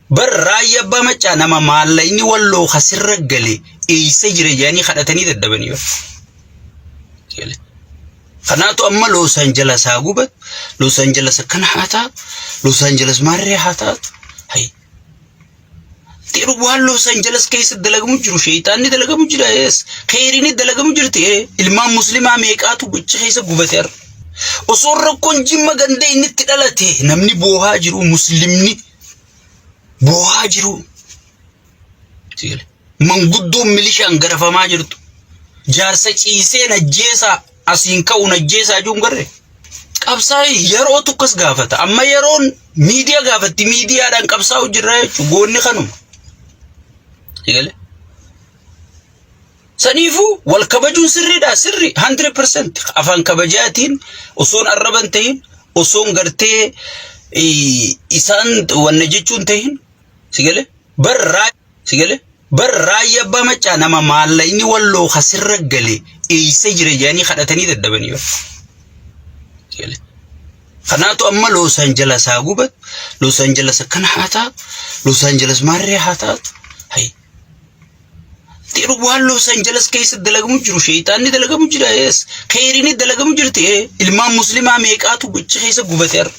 Bar raayyaa abbaa maccaa nama maallaqni walloo kasirra gale eessa jira jedhanii kadhatanii dadhabanii bar. Kanaatu amma Los Angeles haa gubatu, Los Angeles akkana haa taatu, Los Angeles maarree haa taatu. Hay. Xiru waan Los Angeles keessa dalagamu jiru sheeyxaanni dalagamu jira yes. Kheyriin dalagamu jirti ee. Ilmaan muslimaa meeqaatu achi keessa gubate har'a. Osoo rakkoon jimma ganda inni itti dhalate namni boohaa jiru muslimni boohaa jiru. Manguddoon milishaan garafamaa jirtu. Jaarsa ciisee najjeesaa asiin ka'u najjeesaa jiru hin garre. Qabsaa'ee yerootu akkas gaafata. Amma yeroon miidiyaa gaafatti miidiyaadhaan qabsaa'u jirra jechuudha. Goonni kanuma. Eegale. Saniifuu wal kabajuun sirriidha sirri 100% afaan kabajaatiin osoon arraban ta'in osoon gartee isaan wanna jechuun ta'in si galee bar si galee bar raayyaa abbaa maccaa nama maallaqni walloo kasirra gale eessa jira jedhanii kadhatanii dadhabanii bar. Si galee. Kanaatu amma Los Angeles haa gubatu, Los Angeles akkana haa taatu, Los Angeles maarree haa taatu. Hay. Xiru waan Los Angeles keessa dalagamu jiru sheeyxaanni dalagamu jira yes. Kheyriin dalagamu jirti ee. Ilmaan muslimaa meeqaatu achi keessa gubate har'a.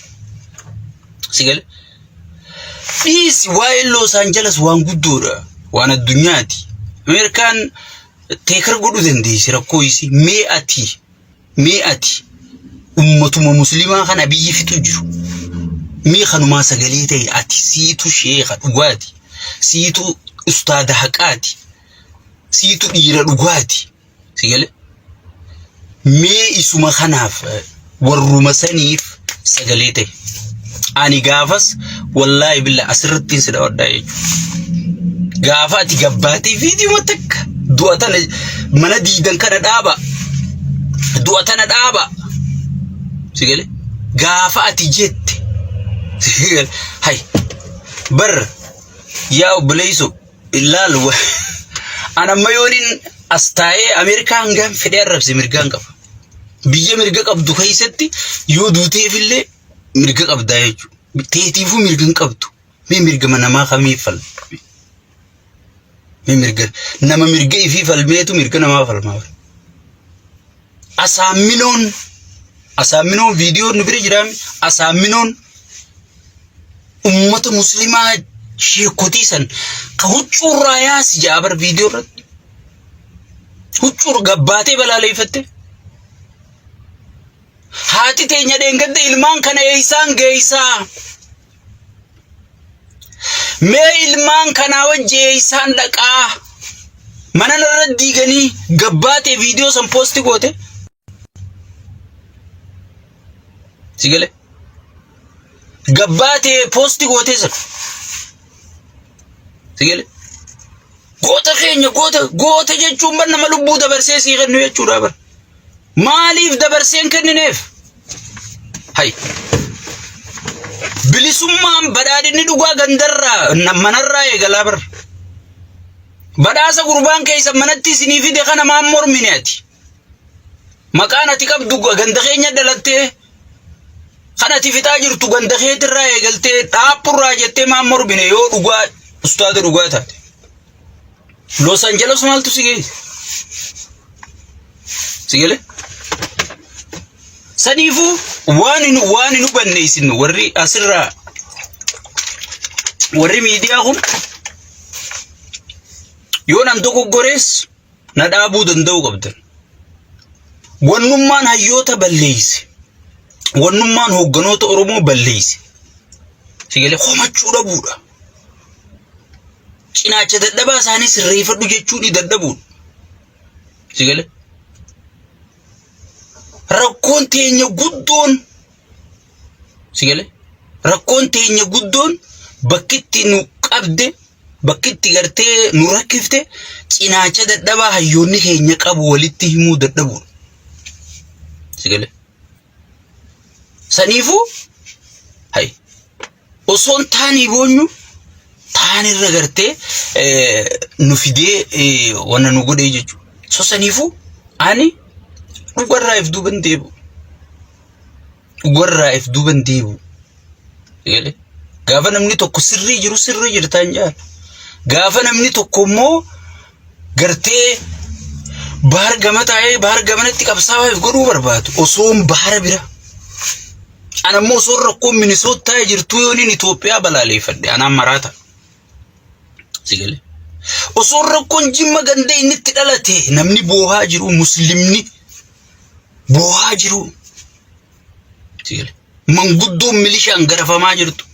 Si galee. Dhiisi waa'ee Los Angeles waan guddoodha. Waan addunyaati. Ameerikaan teekar godhuu dandeessi rakkoo isii. Mee ati mee ati ummatuma muslimaa kana biyyi fixu jiru. Mee kanumaa sagalee ta'e ati siitu sheeka dhugaati. Siitu ustaada haqaati. Siitu dhiira dhugaati. Si galee? Mee isuma kanaaf warruma saniif sagalee ta'e. Ani gaafas wallaahi billa asirrattiin si dhawadhaa jechuudha. Gaafa ati gabbaatee viidiyoo takka du'a tana mana diidan kana dhaaba. Du'a tana dhaaba. Si galee? Gaafa ati jette. Si galee? Hay bar yaa obboleessu ilaal an amma yoonin as taa'ee Ameerikaa hangaan fedhee arrabse mirgaan qaba. Biyya mirga qabdu keessatti yoo duuteefillee mirga qabdaa jechuudha. Teetiifuu mirga hin qabdu. Mee mirga namaa kamiif falma? Mee mirga nama mirga ifii falmeetu mirga namaa falmaa. Asaamminoon asaamminoon viidiyoo nu bira jiraame asaamminoon ummata muslimaa sheekotii san ka huccuurraa yaasi ja'a bar viidiyoo irratti. Huccuur gabbaatee balaaleeffatte. Haati teenya dheengadda ilmaan kana eeysaan geeysaa? Mee ilmaan kanaa wajji eeysaan dhaqaa? Mana narra diiganii gabbaatee viidiyoo san poosti goote. Si galee? Gabbaatee poosti gootee san. Si galee? Goota keenya goota goota jechuun bar nama lubbuu dabarsee sii kennu jechuudha bar. Maaliif dabarsee hin kennineef? Hay. Bilisummaan badhaadhinni dhugaa gandarraa manarraa eegalaa bar. Badhaasa gurbaan keessa manatti isinii fide kana maan mormine ati? Maqaan ati qabdu ganda keenya dhalattee kan ati fixaa jirtu ganda keetirraa eegaltee dhaaphurraa jettee maan mormine yoo dhugaa ustaada dhugaa taate. Los Angeles maaltu si geesse? Si galee? Saniifuu waan hin waan hin hubanne isin warri asirraa warri miidiyaa kun yoo nan dogoggorees na dhaabuu danda'uu qabdan. Wannummaan hayyoota balleeyse. Wannummaan hoogganoota Oromoo balleeyse. Si galee komachuu dhabuudha. Cinaacha dadhabaa isaanii sirreeffadhu jechuun dadhabuudha. Si galee? Rakkoon teenya guddoon si galee? Rakkoon teenya guddoon bakkitti nu qabde bakkitti gartee nu rakkifte cinaacha dadhabaa hayyoonni keenya qabu walitti himuu dadhabuudha. Si galee? Saniifuu hay osoon taanii boonyu taanirra gartee nu fidee wanna nu godhee jechuudha. So saniifuu ani dhugarraa if duuban deebi'u. Dhugarraa if duuban deebi'u. Galee? Gaafa namni tokko sirrii jiru sirrii jirtaan jaan. Gaafa namni tokko immoo gartee bahar gama taa'ee bahar gamanatti qabsaa'aa godhuu barbaadu osoon bahara bira. Ana immoo osoon rakkoon Minisootaa jirtuu yooniin Itoophiyaa balaaleeffadhe anaan maraata. Si galee. Osoon rakkoon Jimma ganda inni itti dhalate namni boohaa jiru muslimni boohaa jiru. Si galee. Manguddoon milishaan garafamaa jirtu.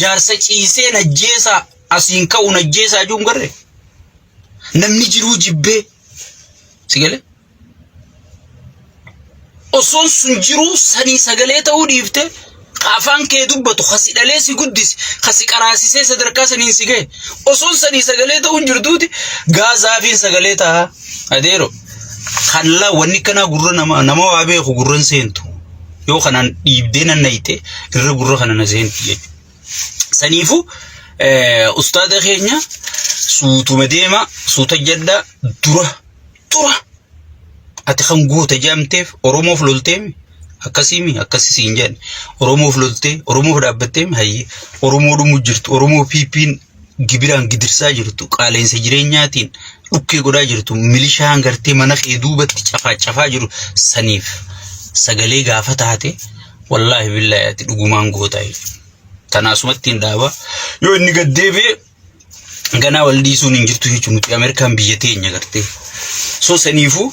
Jaarsa ciisee najjeesaa asiin ka'u najjeesaa jiru hin garree. Namni jiruu jibbee. Si galee. Osoon sun jiruu sanii sagalee ta'uu dhiifte ka afaan kee dubbatu ka si dhalee si guddise ka si qaraasisee sadarkaa saniin si gahe osoon sanii sagalee ta'uu hin jirtuuti gaazaafiin sagalee ta'a adeero kan laa wanni kanaa gurra nama nama waa beeku gurra hin seentu yoo kanaan dhiibdee nan nayite irra gurra kana na seenti jechuudha. Saniifuu ustaada keenya suutuma deema suuta jadhaa dura dura ati kan goota jedhamteef Oromoof lolteemi akkasiimi akkasi siin jedhan Oromoof loltee Oromoof dhaabbatteemi hayyee Oromoo dhumu jirtu Oromoo PP'n gibiraan gidirsaa jirtu qaaleensa jireenyaatiin dhukkee godhaa jirtu milishaan gartee mana kee duubatti cafaa cafaa jiru saniif sagalee gaafa taate wallaahi billaahi ati dhugumaan gootaa jechuudha. Tanaasumatti hin dhaaba yoo inni gad deebi'e ganaa wal dhiisuun hin jirtu jechuun nuti Ameerikaan biyya teenya gartee. So saniifuu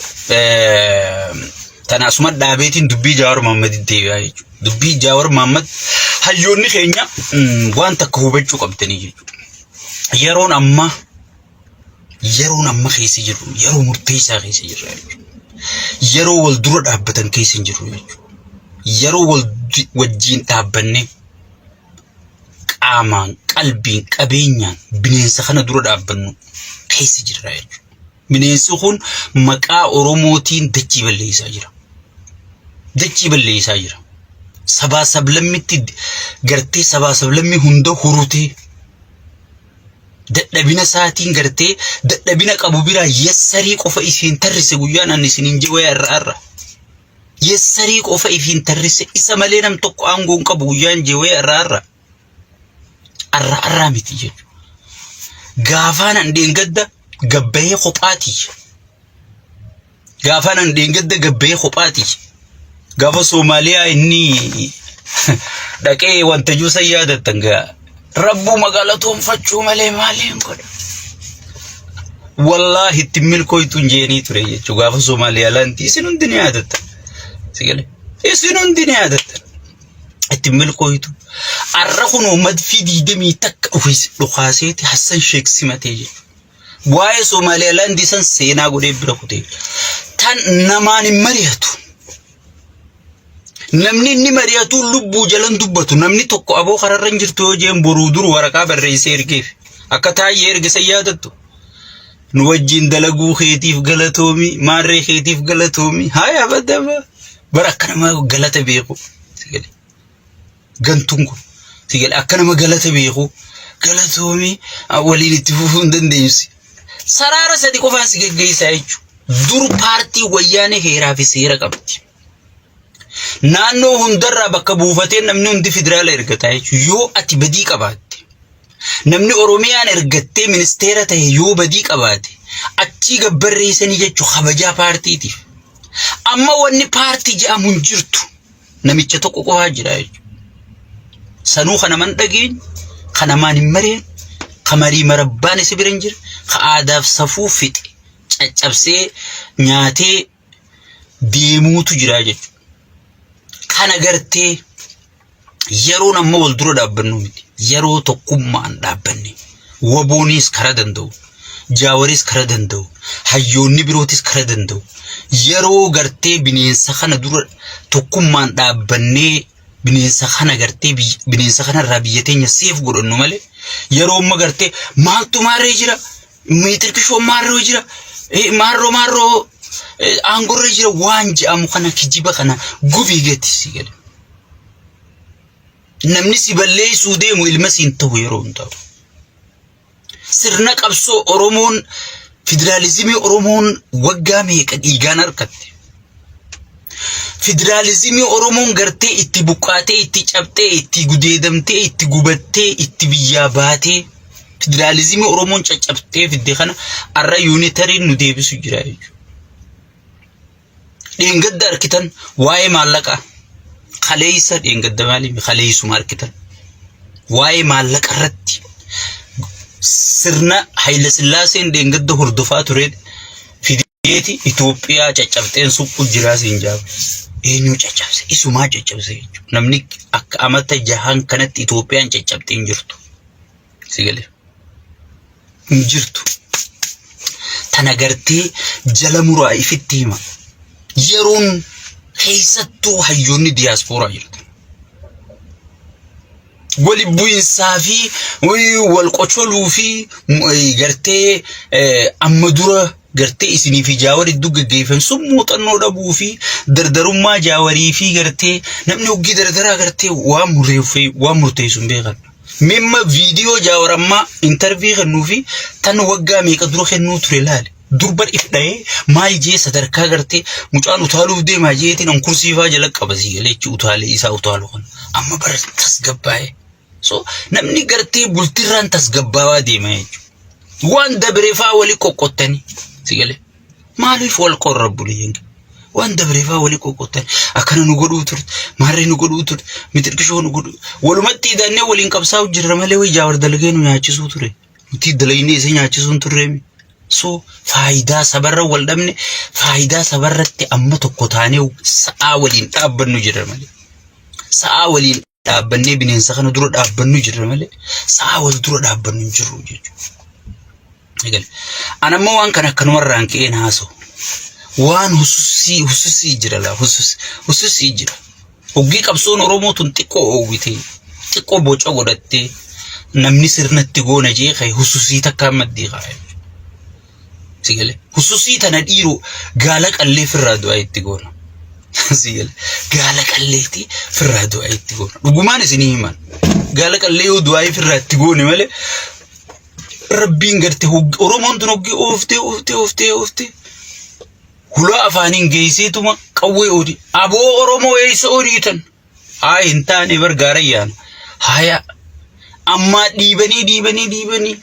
tana asuma dhaabeetiin dubbii Jawaar Mahaammad deebi'aa jechuudha. Dubbii Jawaar Mahaammad hayyoonni keenya waan takka hubachuu qabdanii jechuudha. Yeroon ammaa yeroon amma keessa jirru yeroo murteessaa keessa jirra jechuudha. Yeroo wal dura dhaabbatan keessa hin jirru jechuudha. Yeroo wal wajjin dhaabbannee qaamaan, qalbiin, qabeenyaan bineensa kana dura dhaabbannu keessa jirra jechuudha. Bineensi kun maqaa Oromootiin dachii balleessaa jira. Dachii balleessaa jira. Sabaa sablammitti gartee sabaa sablammii hunda hurutee dadhabina isaatiin gartee dadhabina qabu biraa yassarii qofa isiin tarrise guyyaan ani isiniin jedhu irra irra. Yessarii qofa ifiin tarrisse isa malee nam tokko aangoo hin qabu guyyaan jeewee irraa irra. Arra arraa miti jechuudha. Gaafaan an dheengadda gabbahee kophaati. Gaafaan an dheengadda gabbahee kophaati. Gaafa Soomaaliyaa inni dhaqee wanta juusa yaadattan gaa. Rabbuu magaalaa toonfachuu malee maaliin godha. Wallaahi itti milkooytu hin jeenii ture jechuudha. Gaafa Soomaaliyaa laanti isin hundi ni yaadattan. Si galee? Isin hundi ni yaadattan. Itti milkooytu. Arra kunoo madfii diidamii takka dhukaaseeti Hassan Sheek simatee jechuudha. Waa'ee Soomaaliyaa laandii san seenaa godhee bira kutee. Tan namaan hin mari'atu. Namni inni mari'atu lubbuu jalan dubbatu. Namni tokko aboo kararra hin jirtu yoo jeen boruu dur waraqaa barreessee ergeef. Akka taayyee erge san yaadattu. Nu wajjin dalaguu keetiif galatoomi, maarree keetiif galatoomi. Haaya badaba. Bara akka nama galata beeku. Gantuun kun. Akka nama galata beeku. Galatoomi waliin itti fufuu hin dandeenyu. Saraara sadi qofaan si geggeessaa jechuudha. Dur paartii wayyaanee heeraa fi seera qabdi. Naannoo hundarraa bakka buufatee namni hundi federaala ergata jechuudha. Yoo ati badii qabaatte namni Oromiyaan ergattee ministeera ta'e yoo badii qabaate achii gabbarreessanii jechuudha kabajaa paartiitiif. Amma wanni paartii jedhamu hin jirtu. Namicha tokko qofaa jira jechuudha. Sanuu kana man dhageenye, ka namaan hin mareen, ka marii marabbaan isa bira hin jira, ka aadaaf safuu fixe caccabsee nyaatee deemuutu jira jechuudha. Kana gartee yeroon amma wal dura dhaabbannu miti. Yeroo tokkummaan dhaabbanne. Wabooniis kara danda'u. Jaawaris kara danda'u. Hayyoonni birootis kara danda'u. Yeroo gartee bineensa kana dura tokkummaan dhaabbannee bineensa kana gartee bineensa kanarraa biyya teenya seef godhannu malee yeroo amma gartee maaltu maarree jira Miitirkishoo maarroo jira maarroo maarroo aangorra jira waan je'amu kana kijiba kana gubii gati si gale. Namni si balleessuu deemu ilma siin ta'u yeroo hin ta'u. Sirna qabsoo Oromoon federaalizimii Oromoon waggaa meeqa dhiigaan harkatte. Federaalizimii Oromoon gartee itti buqqaatee, itti cabxee, itti gudeedamtee, itti gubattee, itti biyyaa baatee federaalizimii Oromoon caccabtee fidde kana arra unitary-n nu deebisu jira jechuudha. Dheengadda arkitan waa'ee maallaqaa kaleessa dheengadda maaliif kaleessuma arkitan waa'ee maallaqa irratti sirna Hayila Sillaaseen dheengadda hordofaa ture fideeti Itoophiyaa caccabxeen suphuu jiraa siin jaaba. Eenyu caccabse? Isumaa caccabse jechuudha. Namni akka amata jahan kanatti Itoophiyaan caccabxee hin jirtu. Si galee? Hin jirtu. Tana gartee jala muraa ifitti hima. Yeroon keessattuu hayyoonni diyaaspooraa jirtu. Wali bu'insaa fi wal qocholuu fi gartee amma dura gartee isinii fi jaawar iddoo gaggeeffame sun muuxannoo dhabuu fi dardarummaa jaawarii fi gartee namni hoggii dardaraa gartee waan murteeffee waan murteessu hin beekan. Mimma viidiyoo jaawar ammaa intarvii kennuu fi tan waggaa meeqa dura kennuu ture laale. Durban if dhahee maal jee sadarkaa gartee mucaan utaaluuf deemaa jeetiin an kursii faa jala qaba sii galee jechi utaalee isaa utaalu kana. Amma bara tasgabbaa'ee. So namni gartee bultirraan tasgabbaawaa deema jechuudha. Waan dabre faa wali qoqqottanii si galee. Maaliif wal qorra buliin? Waan dabre faa wali qoqqottanii akkana nu godhuu turte maarree nu godhuu turte mixirqishoo nu godhuu walumatti hidhannee waliin qabsaa'u jirra malee wayi jaawar dalagee nu nyaachisuu ture. Nuti dalagnee isa nyaachisuu hin turreemi. So faayidaa sabarra wal dhabne faayidaa sabarratti amma tokko taanee sa'aa waliin dhaabbannu jirra malee. Sa'aa waliin dhaabbannee bineensa kana dura dhaabbannu jirra malee sa'aa wal dura dhaabbannu hin jirru jechuudha. Eegale. An ammoo waan kana akkanumarraan ka'een haasa'u. Waan hususii hususii jira laa husus hususii jira. Hoggii qabsoon Oromoo tun xiqqoo oowwitee xiqqoo boca godhattee namni sirnatti goona jee ka'e hususii takkaan maddii kaa'e. Si galee hususii tana dhiiroo gaala qallee firraa du'aa itti goona. Si galee gaala qalleetii firraa du'aa itti goona. Dhugumaan isinii himan. Gaala qallee yoo du'aa firraa itti goone malee rabbiin garte Oromoon tun hoggii ooftee ooftee ooftee ooftee hulaa afaaniin geesseetuma qawwee oodi. Aboo Oromoo eessa oodiitan? Haa hin taane bar gaara yaana. Haya ammaa dhiibanii dhiibanii dhiibanii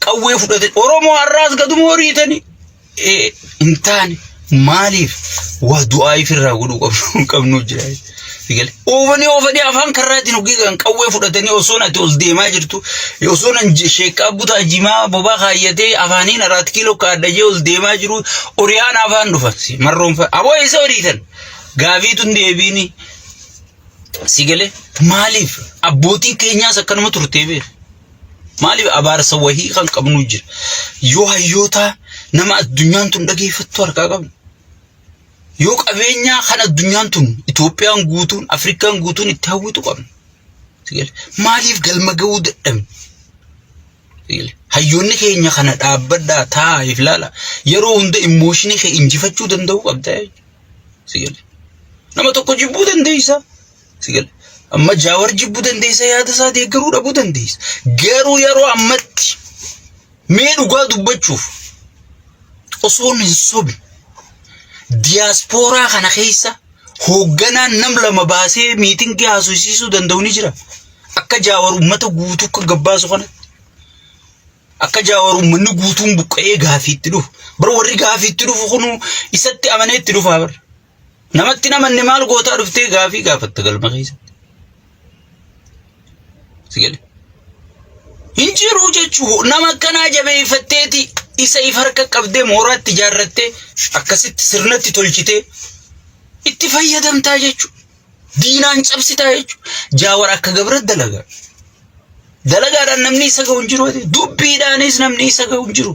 qawwee fudhatan. Oromoo har'aas gaduma horiitanii. Hin taane maaliif waa du'aa ifirraa godhuu qabnu qabnu jira. Sigale oofanii oofanii afaan karraatiin hoggii kan qawwee fudhatanii osoon ati ol deemaa jirtu osoon an sheeqqaa butaa jimaa bobaa kaayyatee afaaniin araat kiiloo kaadhajee ol deemaa jiru oriyaan afaan dhufan marroon fa'a aboo eessa horiitan gaafiitun deebiini sigale maaliif abbootiin keenyaas akkanuma turtee beeku. Maaliif abaarsa wahii kan qabnu jira. Yoo hayyootaa nama addunyaan tun dhageeffattu harkaa qabna. Yoo qabeenyaa kan addunyaan tun Itoophiyaan guutuun Afrikaan guutuun itti hawwitu qabna. Maaliif galma ga'uu dadhabne? Hayyoonni keenya kana dhaabbadhaa taa'aa if ilaala. Yeroo hunda emotion kee injifachuu danda'uu qabda jechuudha. Nama tokko jibbuu dandeessa. Amma Jaawar jibbuu dandeessa yaada isaa deeggaruu dhabuu dandeessa. Garuu yeroo ammatti mee dhugaa dubbachuuf osoo hin sobne diyaaspooraa kana keessa hoogganaan nam lama baasee meeting haasofsiisuu danda'u ni jira. Akka Jaawar uummata guutuu akka gabbaasu kanatti. Akka Jaawar uummanni guutuun buqqa'ee gaafiitti dhufu. Bar warri gaafiitti dhufu kunu isatti amanee itti dhufaa bar. Namatti namanne maal gootaa dhuftee gaafii gaafatta galma keessatti. Si gale? Hin jiru jechuu nama akkanaa jabeeffatteeti isa if harka qabdee mooraatti ijaarrattee akkasitti sirnatti tolchitee itti fayyadamtaa jechuu. Diinaan cabsitaa jechuu. Jaawar akka gabra dalagaa. Dalagaadhaan namni isa ga'u hin jiru. Dubbiidhaanis namni isa ga'u hin jiru.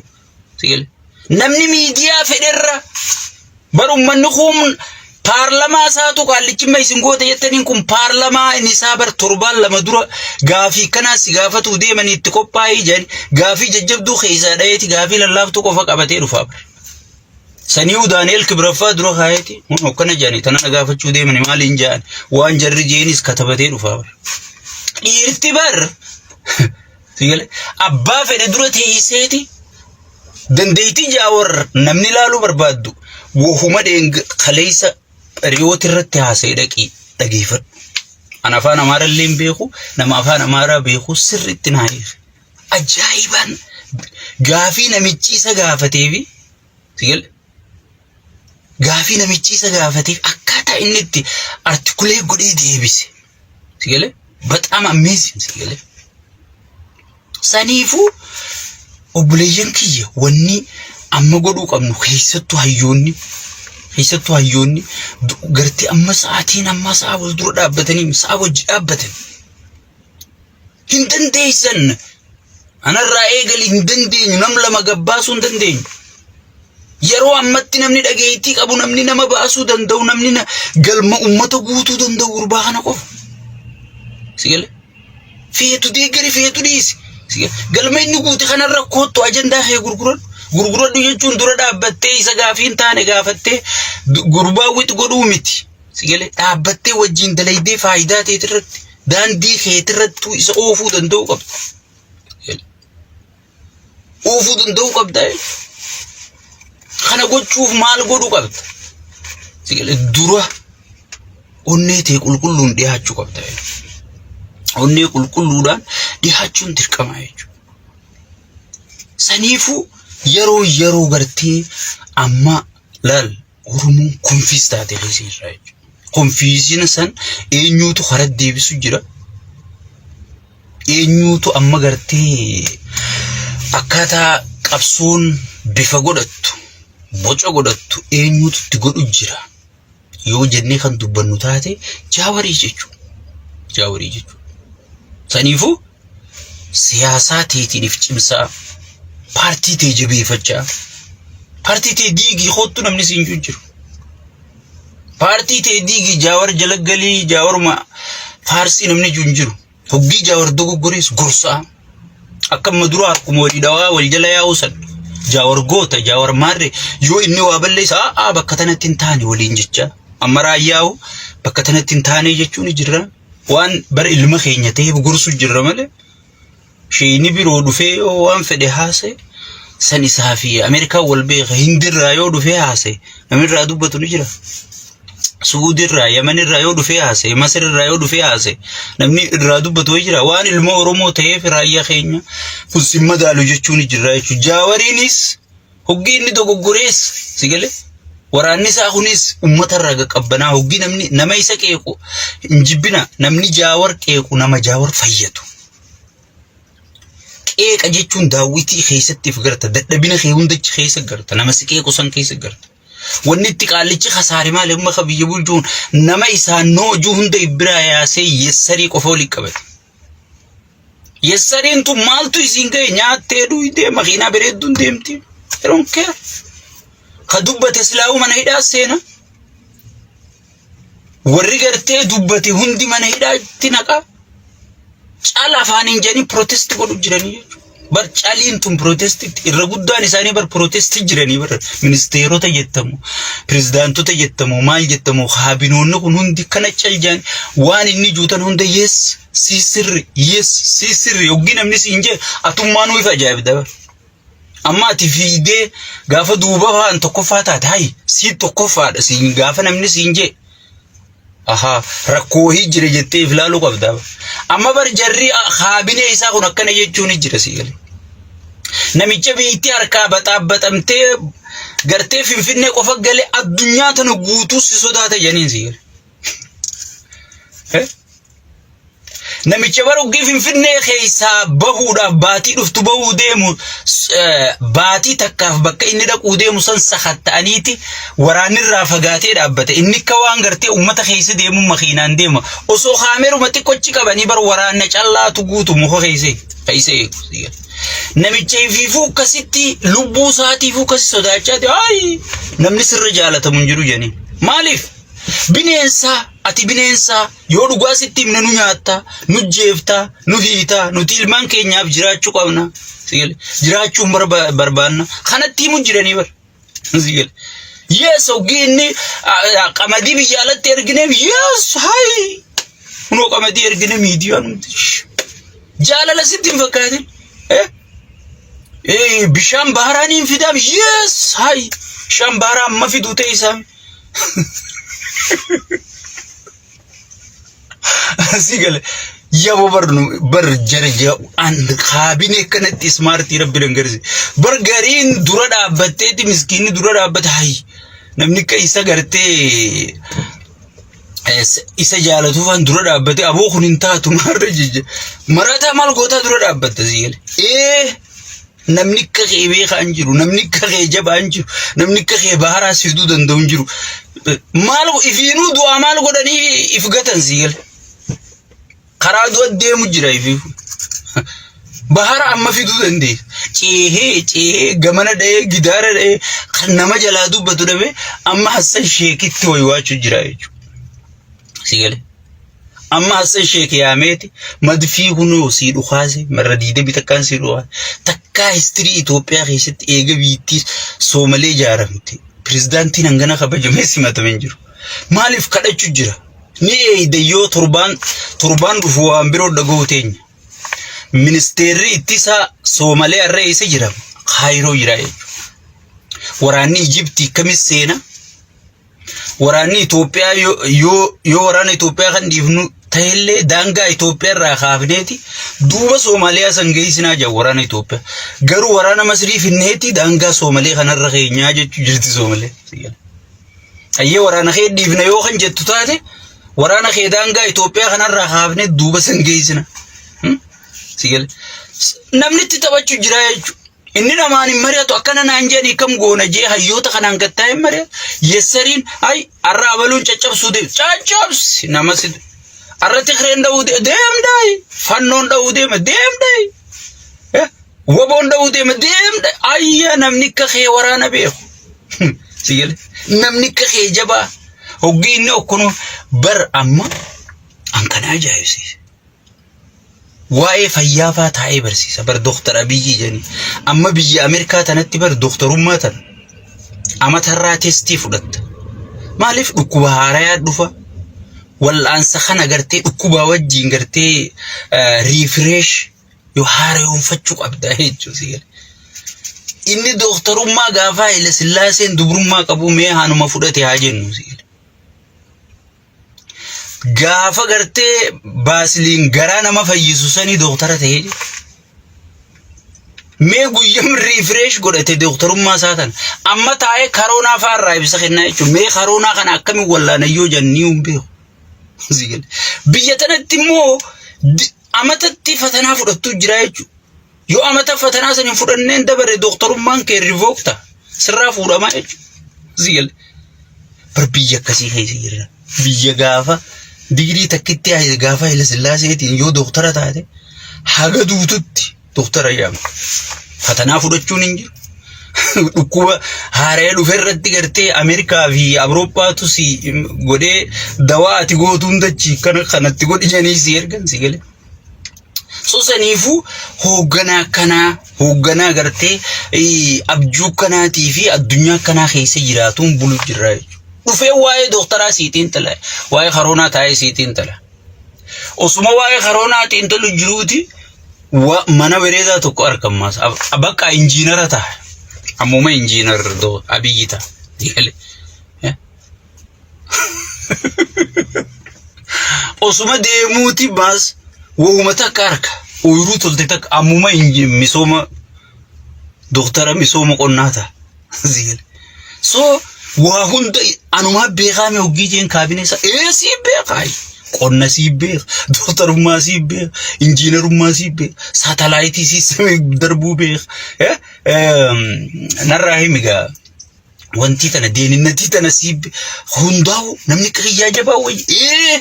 Si gale? Namni miidiyaa fedherra bar uummanni kun paarlamaa isaatu qaallichimma isin goote jettaniin kun paarlamaa inni isaa bar torbaan lama dura gaafii kanaa si gaafatuu deemanii itti qophaa'ee jiran gaafii jajjabduu keessaa dhayeeti gaafii lallaaftuu qofa qabatee dhufaa bar. Saniyu Daani'el Kibraffaa dura kaayeeti kun hokkana jedhanii tana na gaafachuu deemanii maaliin jedhan waan jarri jeenis katabatee dhufaa bar. Dhiirti bar abbaa fedhe dura teesseeti dandeettii jaawar namni ilaaluu barbaaddu wahuma kaleessa Riyoot irratti haasa'e dhaqii dhageeffadhu. An afaan Amaaraa illee hin beeku, nama afaan Amaaraa beeku sirriitti naa hiike. Ajaa'ibaan gaafii namichi isa gaafatee fi sigale gaafii namichi isa gaafateef akkaataa inni itti artikulee godhee deebise. Sigale በጣም amazing sigale. Saniifuu obboleeyyan kiyya, wanni amma godhuu qabnu, keessattuu hayyoonni gartee amma sa'aatiin amma sa'a wal dura dhaabbatanii sa'a wajji dhaabbatan hin dandeessan. Anarraa eegali, hin dandeenyu, nam lama gabbaasuu hin dandeenyu. Yeroo ammatti namni dhageettii qabu, namni nama baasuu danda'u, namni galma ummata guutuu danda'u gurbaa kana qofa. Sigale? Feetu deeggari, feetu dhiisi. Sigale? Galma inni guute kanarra koottu, ajandaa kee gurguradhu. Gurguradhu jechuun dura dhaabbattee isa gaafii hin taane gaafattee gurbaa wixi godhuu miti. Sigale? Dhaabbattee wajjin dalaydee faayidaa teetirratti, daandii keetirrattuu isa oofuu danda'uu qabda. Sigale? Oofuu danda'uu qabda jechuudha. Kana gochuuf maal godhuu qabda? Sigale? Dura onnee tee qulqulluun dhiyaachuu qabda jechuudha. Onnee qulqulluudhaan dhiyaachuun dirqama jechuudha. Saniifuu yeroo gartee amma laal, Oromoon confuse taate keessa jirra jechuudha. Confusion san eenyuutu karaa deebisu jira? Eenyuutu amma gartee akkaataa qabsoon bifa godhattu, boca godhattu eenyuutu itti godhu jira? Yoo jennee kan dubbannu taate, Jaawarii jechuudha. Jaawarii jechuudha. Saniifuu siyaasaa teetiin if cimsaa, paartii tee jabeeffachaa, paartii tee diigii kottu namni siin jiru. Paartii tee diigii Jaawar jala galii, Jaawaruma faarsii namni jiru hin jiru. Hoggii Jaawar dogoggorees gorsaa. Akka amma dura harkuma walii dhawaa wal jala yaa'uu san. Jaawar goota, Jaawar maarre, yoo inni waa balleessa, a'aa, bakka tanatti hin taane waliin jecha. Amma raayyaa'u bakka tanatti hin taane jechuun jirra. Waan bara ilma keenya ta'eef gorsu jirra malee. Sheeyni biroo dhufee yoo waan fedhe haase, san isaa fi Ameerikaan wal beeka. Hindirraa yoo dhufee haase, namni irraa dubbatu ni jira. Suudirraa, Yamanirraa yoo dhufee haase, Masirraa yoo dhufee haase, namni irraa dubbatu ni jira. Waan ilma Oromoo ta'eef raayyaa keenya kun sin madaalu jechuun ni jira jechuudha. Jaawariinis hoggii inni dogoggorees, si galee, waraanni isaa kunis uummata irraa qaqqabbanaa hoggii namni nama isa qeequ hin jibbina. Namni Jaawar qeequ nama Jaawar fayyadu. Qeeqa jechuun daawwitii keessatti if garta, dadhabina kee hundachi keessa garta, nama si qeequ san keessa garta. Wanni itti qaallichi kasaare maali? Amma ka biyya bulchuun nama isaan noojuu hunda biraa yaasee yessarii qofa waliin qabate. Yessariin tun maaltu isiin ga'e? Nyaattee dhuydee makiinaa bareedduun deemti. I don't care. Ka dubbate silaa'uu mana hidhaa seena. Warri gartee dubbate hundi mana hidhaatti naqa. Caala afaaniin jedhanii protest godhu jiranii jechuudha. Bar caliin tun protestitti irra guddaan isaanii bar protesti jiranii. Bar ministeerota jettamu, pirezidaantota jettamu, maal jettamu, kaabinoonni kun hundi kana cal jaan waan inni juutan hunda, yes, si sirri, yes, si sirri. Hoggii namni siin jee atummaanuu ifa ajaa'ibda bar. Amma ati fiigdee gaafa duuba fa'aan tokkoffaa taate, hayi, sii tokkoffaadha siin gaafa namni siin jee. Ahaa, rakkoo wahii jira jettee if ilaaluu qabda. Amma bar jarri kaabinee isaa kun akkana jechuun jira, sii galee. Namicha biyyattii harkaa baxaabbaxamtee gartee Finfinnee qofa galee addunyaa tana guutuu si sodaata jedhaniin, sii galee. Namicha bara uggii Finfinnee keessaa bahuudhaaf baatii dhuftu bahuu deemu, baatii takkaaf bakka inni dhaquu deemu san sakatta'aniiti waraannirraa fagaatee dhaabbate. Inni akka waan gartee uummata keessa deemu makiinaan deema. Osoo kaameruma xiqqochi qabanii bar waraanna callaatu guutu muka keessa eegu. Namicha ifiifuu akkasitti lubbuu isaatiifuu akkasi sodaachaa ta'e, ayi, namni sirra jaalatamu hin jiru jedhanii. Maaliif? Bineensaa ati, bineensaa yoo dhugaa sitti himne nu nyaatta, nu jeefta, nu hiita, nuti ilmaan keenyaaf jiraachuu qabna. Jiraachuun barbaanna. Kanatti himu jiranii bar. Yes, hoggii inni qamadii biyya alatti ergineef, yes, hayi. Kunoo qamadii ergine, miidiyaan hundi. Jaalala sitti hin fakkaatin. Bishaan baharaa niin fidaaf, yes, hayi. Bishaan baharaa amma fiduu ta'e isaa. Si gale yabo bar bar jara an kaabinee akkanatti ismaartii rabbi dangarse. Bar gariin dura dhaabbatteeti miskiinni dura dhaabbate hayi namni akka isa gartee isa jaalatuufaan dura dhaabbate aboo kun hin taatu maarra jijja marataa maal gootaa dura dhaabbatta si gale. Ee namni akka kee beekaa hin jiru namni akka kee jabaa hin jiru namni akka kee baharaa si fiduu danda'u hin jiru. Maal ifiinuu du'aa maal godhanii if gatan si gale. Karaa du'a deemu jira ifiif. Bahara amma fiduu dandeessa. Ceehee ceehee gamana dha'ee gidaara dha'ee kan nama jalaa dubbatu dhabe amma Hassan Sheekitti waywaachuu jira jechuudha. Si gale. Amma Hassan Sheek yaameeti madfii kunoo sii dhukaase marra diidamii takkaan sii dhukaase takkaa histirii Itoophiyaa keessatti eega biittii Soomalee ijaaramte pirezidaantiin hangana kabajamee simatame hin jiru. Maaliif kadhachu jira? Ni eeyda yoo torbaan torbaan dhufu waan biroo dhaga'u teenya. Ministeerri ittisaa Soomalee har'a eessa jira? Kaayiroo jira jechuudha. Waraanni Ijiptii kamis seena? Waraanni Itoophiyaa yoo yoo waraana Itoophiyaa kan dhiifnu ta'ellee daangaa Itoophiyaa irraa kaafneeti duuba Soomaaliyaa san geessinaa jira waraana Itoophiyaa. Garuu waraana Masrii finneeti daangaa Soomalee kanarra keenyaa jechuu jirti Soomalee. Ayyee waraana kee dhiifna yoo kan jettu taate waraana kee daangaa Itoophiyaa kanarraa kaafnee duuba san geessina. Si gale. Namni itti taphachuu jira jechuudha. Inni namaan hin mari'atu akkana naan jedhanii kam goona jee hayyoota kanaan gattaa hin mari'atu. Yessariin ay har'a abaluun caccabsuu deema. Caccabsi nama si har'a Tigreen dha'uu deema deemdaayi. Fannoon dha'uu deema deemdaayi. Waboon dha'uu deema deemdaayi. Ayya namni akka kee waraana beeku. Si gale namni akka kee jabaa hoggii inni okkonoo bar amma an kana ajaa'ibsiise. Waa'ee fayyaa faa taa'ee barsiisa bar Dooktar Abiyyi jedhanii amma biyya Ameerikaa tanatti bar dooktarummaa tana amatarraa testii fudhatta. Maaliif dhukkuba haarayaa dhufa wal'aansa kana gartee dhukkubaa wajjin gartee riifireesh yoo haarayoonfachuu qabda jechuudha si gale. Inni dooktarummaa gaafa Haile Sillaaseen dubrummaa qabu mee haanuma fudhate haa jennu si gale. Gaafa gartee baasiliin garaa nama fayyisu sanii dooktara ta'ee jira. Mee guyyam riifreesh godhate dooktarummaa isaa tana. Amma taa'ee karoonaa fa'aa irraa ibsa kennaa jechuudha. Mee karoonaa kana akkamiin wallaanayyoo jennii hin beeku. Si gale. Biyya tanatti immoo amatatti fatanaa fudhattuu jira jechuudha. Yoo amata fatanaa san hin fudhanneen dabare dooktarummaan kee rivook ta'a. Sirraa fuudhamaa jechuudha. Si gale. Bar biyya akkasii keessa jirra. Biyya gaafa digirii takkitti gaafa Haile Sillaaseetiin yoo dooktara taate haga duututti dooktara jedhama. Fatanaa fudhachuun hin jiru. Dhukkuba haara'ee dhufe irratti gartee Ameerikaa fi Awurooppaatu si godhee dawaa ati gootu hundachi kana kanatti godhi jedhanii si ergan si galee. So saniifuu hoogganaa akkanaa hoogganaa gartee abjuu akkanaatii fi addunyaa akkanaa keessa jiraatuun bulu jirra jechuudha. Dhufee waa'ee dooktaraa sii xiinxala waa'ee karoonaa taa'ee sii xiinxala. Osuma waa'ee karoonaa xiinxalu jiruuti mana bareedaa tokko argammaas bakka injiinara ta'a. Ammuma injiinar Abiyyi ta'a. Osuma deemuuti baas wahuma takka harka ooyiruu tolte takka ammuma misooma doktara misooma qonnaa ta'a. So waa hunda anumaa beekaa mee hoggii jeen kaabinee isaa ee sii beekaa qonna sii beeka doktarummaa sii beeka injiinarummaa sii beeka saatalaayitii sii samii darbuu beeka narraa himi gaa wantii tana deeninnatii tana sii hundaa'u namni akka kiyyaa jabaa wayyi ee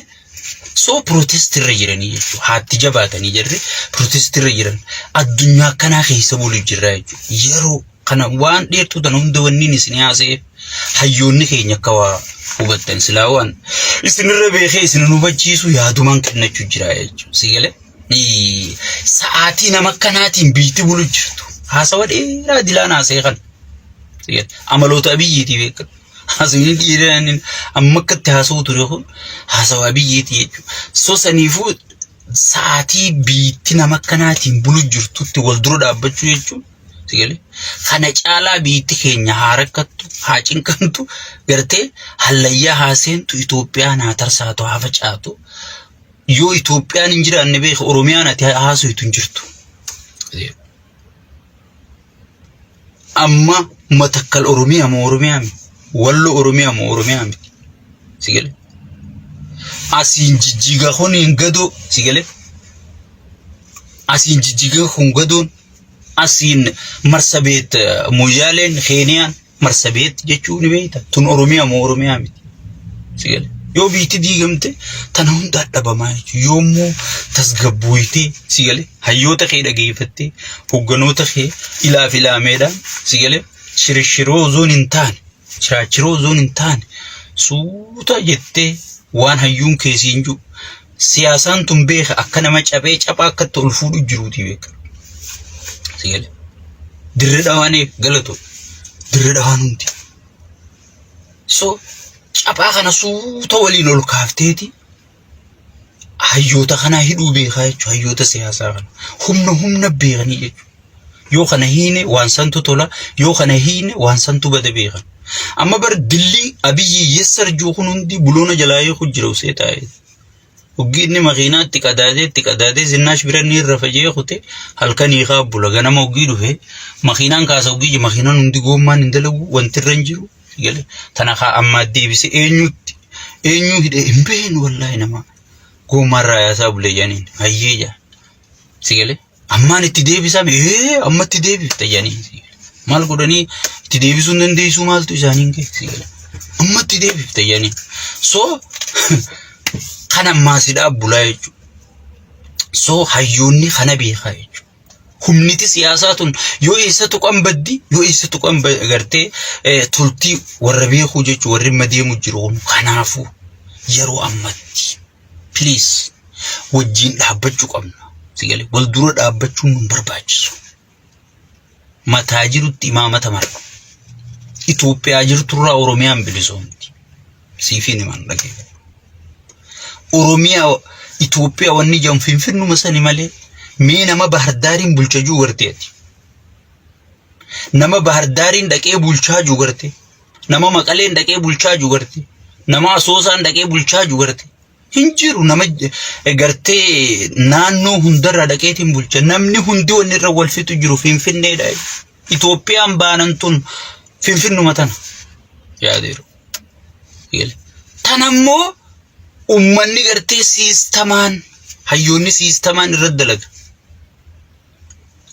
so protest irra jiranii jechuudha haatti jabaatanii jirri protest irra jiran addunyaa akkanaa keessa bulu jirra jechuudha yeroo kana waan dheertuu tana hunda wanniin isin haasa'eef hayyoonni keenya akka waa hubattan silaa waan isinirra beekee isin hubachiisu yaadumaan kennachuu jira jechuudha si galee sa'aatii nama akkanaatiin biitti bulu jirtu haasawa dheeraa dilaan haasa'e kana. Amaloota Abiyyiitii beekadhu. Haasawni dhiiraan amma akkatti haasa'u ture kun haasawa Abiyyiitii jechuudha. So saniifuu sa'aatii biitti nama akkanaatiin bulu jirtutti wal dura dhaabbachuu jechuun Si galee? Kana caalaa biitti keenya haa rakkattu, haa cinqamtu, gartee hallayyaa haa seentu, Itoophiyaan haa tarsaatu, haa facaatu. Yoo Itoophiyaan hin jiraanne beeka Oromiyaan ati haasoftu hin jirtu. Amma Matakkal Oromiyaa moo Oromiyaa miti? Wallo Oromiyaa moo Oromiyaa miti? Si galee? Asiin jijjiiga kun hin gadoo si galee? Asiin jijjiiga kun gadoon asiin Marsabeet Moyyaaleen Keeniyaan Marsabeet jechuu ni beekta. Tun Oromiyaa moo Oromiyaa miti? Si galee? Yoo biitti diigamte tana hundaa dhabamaa jechuudha. Yoommoo tasgabbooytee si galee hayyoota kee dhageeffattee hogganoota kee ilaaf ilaameedhaan si galee shirshiroo osoo hin taane shiraachiroo osoo hin taane suuta jettee waan hayyuun kee siin jiru siyaasaan tun beeka akka nama cabee caphaa akkatti ol fuudhu jiruuti beeka. Si galee dirre dhawaan galatoo dirre dhawaan hundi. So caphaa kana suuta waliin ol kaafteeti hayyoota kanaa hidhuu beekaa jechuudha. Hayyoota siyaasaa kana humna humna beekanii jechuudha. Yoo kana hiine waan santu tola, yoo kana hiine waan santu bada beekan. Amma bar dillii Abiyyi yessarjuu kun hundi buloona jalaa hiiku jira usee taa'ee. Hoggii inni makiinaa itti qadaadee itti qadaadee zinnaash bira inni irra faca'ee kute halkan hiikaa bula ganama hoggii dhufe makiinaan kaasa hoggii jiru makiinaan hundi goommaan hin dalagu wanti irra hin jiru gale tana kaa ammaa deebise eenyutti eenyuu hidhee hin beeknu wallaahi nama goommaa irraa yaasaa bule jedhaniin hayyee jaa si galee. Ammaan itti deebisame ee amma itti deebifta jedhanii maal godhanii itti deebisuu hin dandeessuu maaltu isaaniin keessa amma itti deebifta jedhanii so kan ammaa si dhaabbulaa jechuudha. So hayyoonni kana beekaa jechuudha. Humniti siyaasaa tun yoo eessa tuqan baddi yoo eessa tuqan gartee toltii warra beekuu jechuudha warri amma deemu jiru kun kanaafuu yeroo ammatti. Please wajjin dhaabbachuu qabna. Si galee wal dura dhaabbachuun nu barbaachisu. Mataa jirutti imaamata mara. Itoophiyaa jirturraa Oromiyaan bilisoomti. Siifiin himan dhageeffadhu. Oromiyaa Itoophiyaa wanni jedhamu Finfinnuma sani malee mee nama Bahardaariin bulcha jiru gartee ati. Nama Bahardaariin dhaqee bulchaa jiru gartee. Nama Maqaleen dhaqee bulchaa jiru garte. Nama Asoosaan dhaqee bulchaa jiru garte. Hin jiru nama gartee naannoo hundarraa dhaqeetiin bulcha. Namni hundi wanni irra wal fixu jiru Finfinneedha. Itoophiyaan baanan tun Finfinnuma tana. Yaadeeru. Tanammoo ummanni gartee siistamaan hayyoonni siistamaan irra dalaga.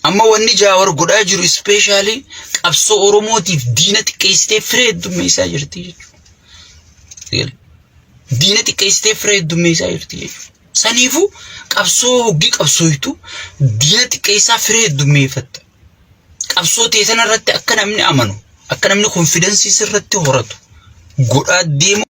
Amma wanni Jaawar godhaa jiru ispeeshaalii qabsoo Oromootiif diina xiqqeessitee firee heddummeessaa jirti jechuudha. Diina xiqqeessitee firee heddummeessaa jirti jechuudha. Saniifuu qabsoo hoggii qabsooytu diina xiqqeessaa firee heddummeeffatta. Qabsoo ta'e sana irratti akka namni amanu, akka namni konfidensii sirratti horatu godhaa deemu.